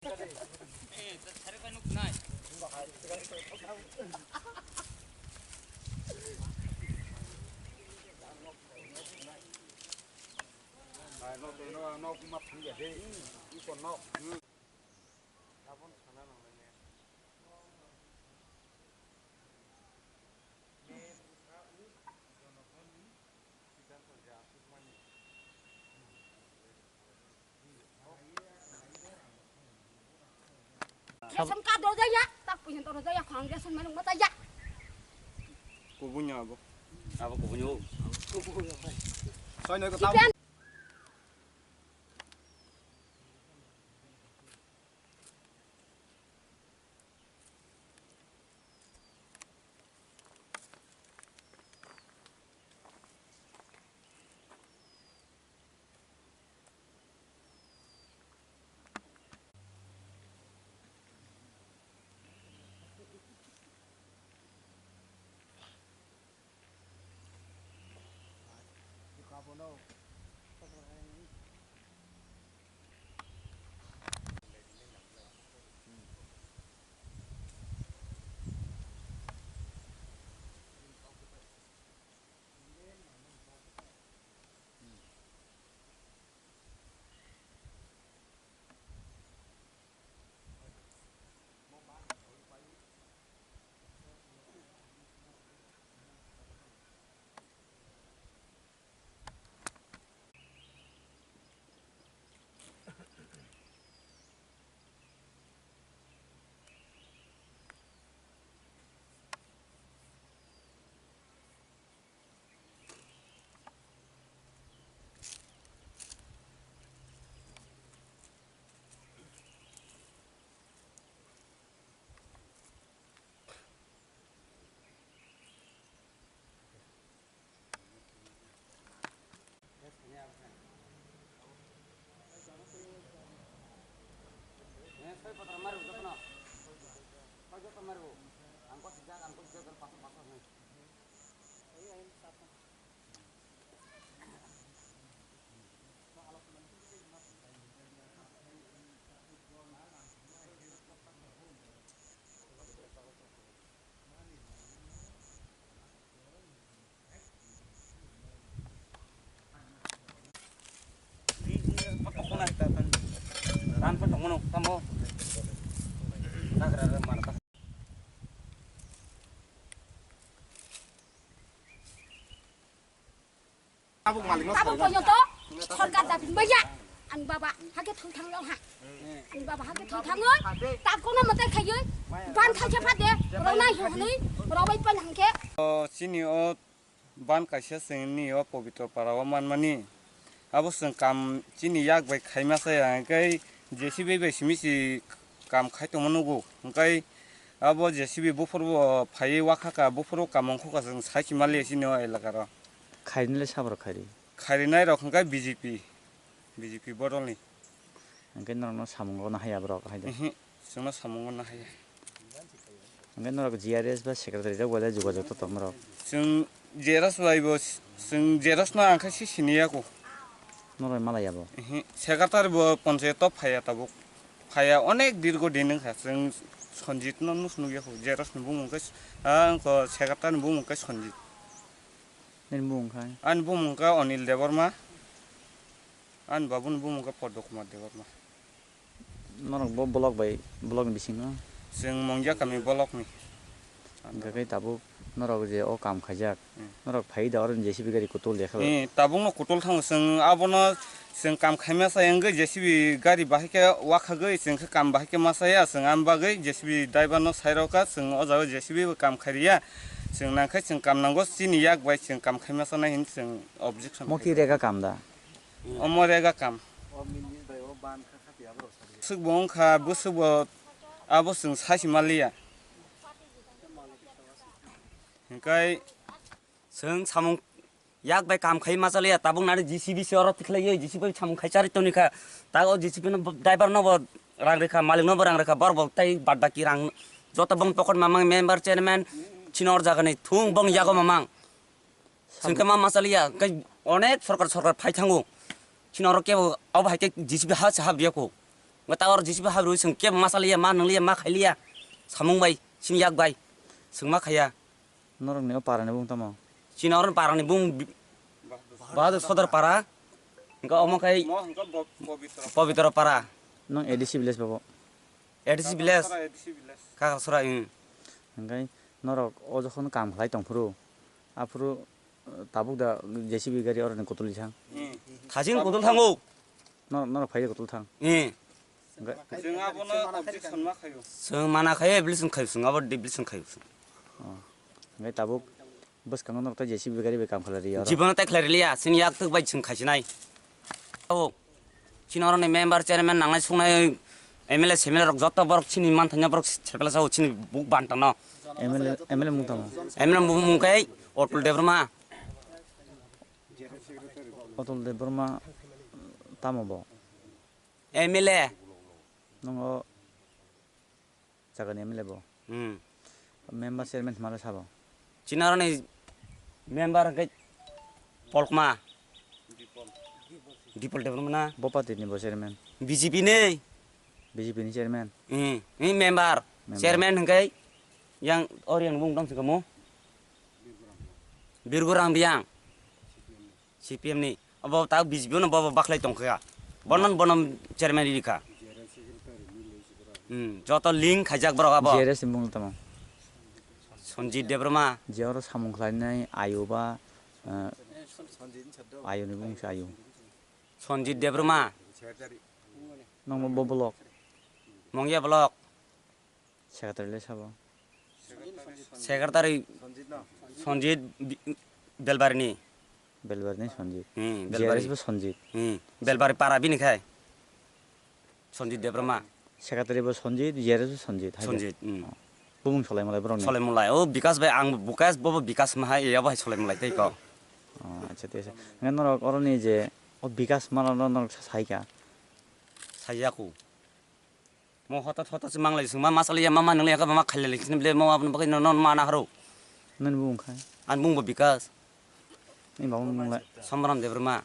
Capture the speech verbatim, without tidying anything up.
Ration card rw jaya, tak puisa to rw jaya, khang ration mairum ma jaya. Kubunya abo. Abo kubunya o. Soi noi ko tau. Tabuk porjonto sorkar dabi maya. Ani baba hake thang thang long ha. Ani baba hake thang thang oi. Tak kono mate khayoi. Ban thang khe phade. Rona yo hwnwi. Robai pan hangke. O, chini o ban kaisa chwngni o Pobitro para o manmani. Abo chwng kam chini yak bai khaima chaya, hwnkhe J C B bai simi si kam khai tongma nugo. Hwnkhe abo J C B buphuru bo phaiwi wakha kha, buphuru kam ongkho kha, chwng sai si maliya chini o elaka ro. Khairinailai saborok khairi? Khairinai rok hwnkhe B J P, B J P bodolni. Hwnkhe norokno samung rwna haya borok hai da? Ehe, chwngno samung rwna haya. Hwnkhe norok G R S ba secretary rok bai jogajog to tongma rok? Chwng G R S bai bo, chwng G R S no ang khe si sini ya ko. Norok malaya bo? Ehe, secretary bo panchayat o phaiya tabuk. Phaiya onek dirgo din wngkha. Chwng Sanjit no nus nukya ko. G R S ni bumung khe, ah, wngkha secretary ni bumung khe Sanjit. Nini bumung kha? Ani bumung kha Anil Debbarma. Ani babuni bumung kha Padma Kumar Debbarma. Norok bo block bai, block ni bisingo? Chwng Mongya kami block ni. Hwnkhe tabuk norok je o kam khaijak, hmm, norok phai da oro J C B gari kutul ya khe bai? Eh, tabuk no kutul thango chwng, abono chwng kam khaima chaya wngwi J C B gari bahai khe wakhagwi chwng khe kam bahai khe ma chaya, chwng am bagwi J C B driver no sai rw kha, chwng o jaga J C B bo kam khairiya, chwng nang khe chwng kam nango, chini yak bai chwng kam khaima chanai hin chwng objection. Moti rega kam da? Omo rega kam. Bwswk bo wngkha, bwswk bo abo chwng sai si manliya. Hwnkhe chwng samung yak bai kam khai ma chaliya, tabuk nani J C B se oro tikhlaiwi J C B bai samung khai charwi tongwi kha. Ta o J C B no bo, driver no bo rang rwkha, malik no bo rang rwkha, borok bo tei bad baki rang joto bong pocket mamang member, chairman chini or jagani thung bong yago mamang. Chwng khe ma masa liya, hwnkhe onek sorkar, sorkar phai thango. Chini oro kebo abo hai khe J C B ha se habya kho. Nga ta oro J C B habru sing kebo ma saliya, ma nangliya, ma khailiya. Samung bai, sini yak bai. Sing ma khaya. Norok ni o para ni bung tamo? Chini oro para ni bung bi-, Bahadur Sodor para. Nga omo khai Mo hingka bo-, Pobitro. Pobitro para. Nong A D C village babo? A D C village. Kakrasora, A D C village. Kakrasora, hmm. Hingkai norok o jokhon kam khlai tongphuru. Aphuru, eh, tabuk da J C B gari oro ni kutuli thang. Hmm. Thajin kutul thango. Nor-, norok phai kutul thang. Hmm. Hingkai Chwng abono objection ma khayo. Chwng mana khayo, objection khayo, chwng abo objection khayo. Oh. Hingkai tabuk bwskango norok ta J C B gari bai kam khlai ri oro. Jibono tai khlai riliya, chini yak tuk bai chwng khaisinai. Oh. Chini oro ni member, chairman nangnai sungnai M L A, S M L A rok joto borok chini manthanya borok sepela sao chini buk bantano. M L A, M L A mung tamo? M L A mung, mung khe Otul Debbarma. Otul Debbarma tamo bo? M L A. Nongo jaga ni M L A bo? Hmm. Member chairman hwnma le sabo? Chini oro ni member khe Polkma. Dipol Debbarma na? Bo party ni bo chairman? B J P ni. B J P ni chairman? Hmm. Ni member. Member. Chairman hwnkhe yang oro yang bung dong singkamo? Birgurang Biyang. C P M ni. Abo ta B J P no bo, bo bakhlai tongkha. Bono, bono chairman rikha. Hmm, joto link khaijak borok abo. J R S ni mung tamo? Sanjit Debbarma. Je oro samung khlainai ayu ba, eh, ayu ni bung se ayu. Sanjit Debbarma. Nongmo bo block? Mongya block. Secretary le sabo? Secretary Sanjit Bi-, Belbarini. Belbarini Sanjit. Hmm, Belbari. J R S bo Sanjit. Hmm, Belbari para bini khai. Sanjit Debbarma. Secretary bo Sanjit, J R S bo Sanjit, hai de? Sanjit, hmm. Oh. Bumung solai malai borok ni? Solai malai. O Bikas bai ang Bukas, bobo Bikas ma hai, yabo hai solai malai tei ko. Oh, acha, tei sa. Ngan norok oro ni je, o Bikas ma no norok sa-, sai ka? Sai ya ku. Mo hotot hotot se manglai singma ma saliya ma ma nangli aka ma khailai sini ble mo aboni bagwi no, no ma na haro. Nani bumung khai? Ani bumung bo Bikas. Ni babo mung lai? Samram Debbarma.